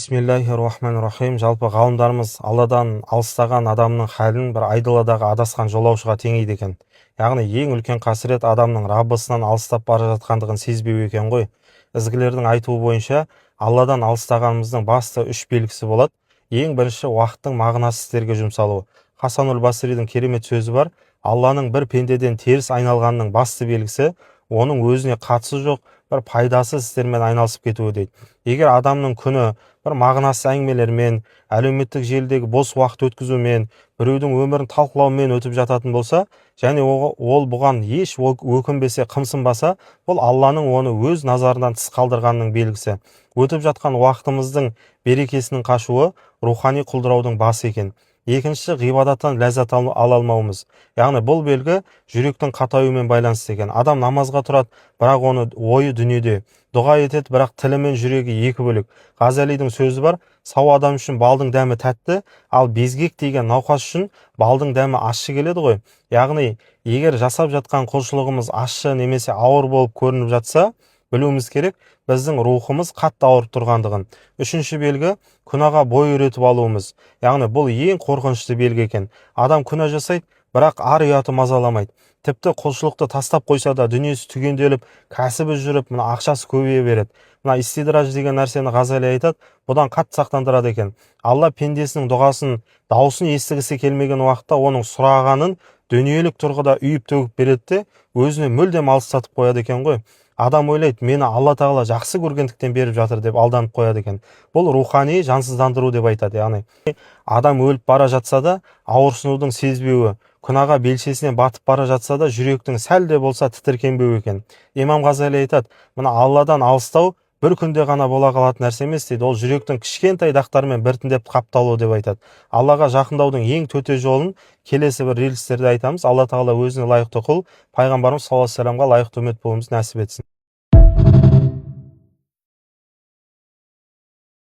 Бисмиллахи рахим. Жалпы, ғалымдарымыз Алладан алыстаған адамның халін бір айдаладағы адасқан жолаушыға теңейді екен. Яғни ең үлкен қасірет адамның Раббысынан алыстап бара жатқандығын сезбеу екен ғой. Ізгілердің айтуы бойынша, Алладан алыстағанымыздың басты үш белгісі болады. Ең бірінші, уақыттың мағынасыз істерге жұмсалуы. Хасанул Басридің керемет сөзі бар: «Алланың бір пендеден теріс айналғанының басты белгісі – оның өзіне қатысы жоқ бір пайдасыз істермен айналысып кетуі», – дейді. Егер адамның күні бір мағынасыз әңгімелермен, әлеуметтік желідегі бос уақыт өткізумен, біреудің өмірін талқылаумен өтіп жататын болса және ол бұған еш өкінбесе, қымсынбаса, бұл Алланың оны өз назарынан тыс қалдырғанының белгісі. Өтіп жатқан уақытымыздың берекесінің қашуы рухани құлдыраудың басы екен. Екіншісі, ғибадаттан ләззат ала алмауымыз. Яғни бұл белгі жүректің қатаюымен байланысты екен. Адам намазға тұрады, бірақ оны ойы дүниеде, дұға етеді, бірақ тілі мен жүрегі екі бөлек. Ғазалидің сөзі бар: «Сау адам үшін балдың дәмі тәтті, ал безгек деген науқас үшін балдың дәмі ащы келеді ғой». Яғни егер жасап жатқан құлшылығымыз ащы немесе ауыр болып көрініп жатса, білуіміз керек біздің рухымыз қатты ауырып тұрғандығын. Үшінші белгі – күнәға бой үйретіп алуымыз. Яғни бұл ең қорқынышты белгі екен. Адам күнә жасайды, бірақ ар ұяты мазаламайды. Тіпті құлшылықты тастап қойса да, дүниесі түгенделіп, кәсібі жүріп, мына ақшасы көбейе береді. Мына истидраж деген нәрсені Ғазали айтады, бұдан қатты сақтандырады екен. Алла пендесінің дұғасын, дауысын естігісі келмеген уақытта оның сұрағанын дүниелік тұрғыда үйіп төгіп береді де, өзіне мүлдем алыстатып қояды екен ғой. Адам ойлайды, мені Алла Тағала жақсы көргендіктен беріп жатыр деп алданып қояды екен. Бұл рухани жансыздандыру деп айтады. Яғни адам өліп бара жатса да, ауырсынудың сезбеуі, күнәға белшесінен батып бара жатса да, жүректің сәл де болса тітіркенбеуі екен. Имам Ғазали айтады, мына Алладан алыстау бір күнде ғана бола қалатын нәрсе емес дейді, ол жүректің кішкентай дақтарымен біртіндеп қапталуы деп айтады. Аллаға жақындаудың ең төте жолын келесі бір рилстерде айтамыз. Алла Тағала өзіне лайықты құл, пайғамбарымыз саллаллаху алейхи вассаламға лайықты үммет болуымызды нәсіп етсін.